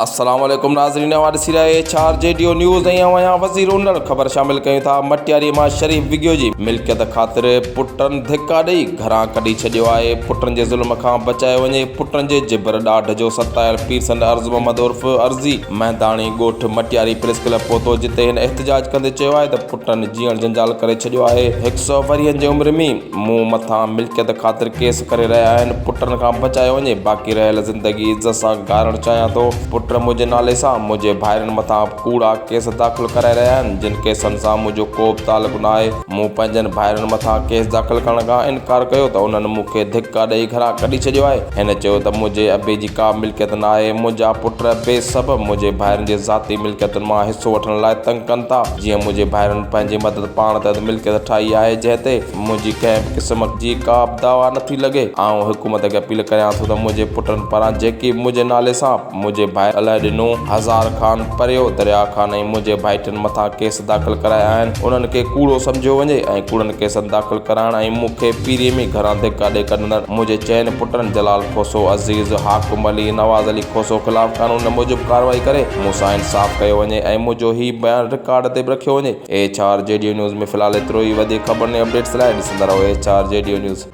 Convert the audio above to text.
السلام عليڪم ناظرين اوهان ڏسي رهيا H R G D O news ۽ اوهان يا وزير انڙ خبر شامل ڪيون ٿا مٽياري مان شريف وگيو جي ملڪيت خاطر پٽن ڌڪا ڏئي گهران ڪڍي ڇڏيو آهي پٽن جي ظلم کان بچايو وڃي پٽن جي جبر ڏاڍ جو ستايل پيرسن عرض محمد عرف عرضي مهنداڻي ڳوٺ مٽياري پريس ڪلب پهتو جتي هن احتجاج ڪندي چيو آهي ته پٽن جيئڻ جنجال ڪري ڇڏيو آهي هڪ سئو ورهين جي عمر ۾ مون مٿان ملڪيت خاطر ڪيس ڪري رهيا آهن، پٽن کان بچايو وڃي، باقي رهيل زندگي عزت سان گهارڻ چاهيان ٿو، پٽ منهنجي نالي سان منهنجي ڀائرن مٿان ڪوڙا ڪيس داخل ڪرائي رهيا آهن، جن ڪيسن سان منهنجو ڪو به تعلق ناهي، مون پنهنجن ڀائرن مٿان ڪيس داخل ڪرڻ کان انڪار ڪيو ته انهن مون کي ڌڪا ڏئي گهران ڪڍي ڇڏيو آهي، هن چيو ته منهنجي ابي جي ڪا ملڪيت ناهي، منهنجا پٽ بي سبب منهنجي ڀائرن جي ذاتي ملڪيتن مان حصو وٺڻ لاء تنگ ڪن ٿا. جيئن منهنجي ڀائرن پنهنجي مدد پاڻ تحت ملڪيت ٺاهي آهي، جنهن تي منهنجي ڪنهن به قسم جي ڪا به دعويٰ نٿي لڳي. آئون حڪومت کي اپيل ڪريان ٿو ته منهنجي پٽن پاران جيڪي به منهنجي نالي سان منهنجي ڀائر الهه ڏنو، هزار خان، پريو، درياء خان ۽ منهنجي ڀائٽين مٿان ڪيس داخل ڪرايا آهن، انهن کي ڪوڙو سمجهيو وڃي ۽ ڪوڙن ڪيسن داخل ڪرائڻ ۽ مون کي پيري ۾ گهران ڌڪا ڏئي ڪڍندڙ منهنجي چئن پٽن جلال کوسو، عزيز، حاڪم علي، نواز علي کوسو خلاف قانون موجب ڪارروائي ڪري مون سان انصاف ڪيو وڃي ۽ منهنجو هي بيان رڪارڊ تي به رکيو وڃي. H R G D news ۾ في الحال ايترو ئي وڌيڪ خبرن ۽ اپڊيٽس لاء ڏسندا رهو H R G D news.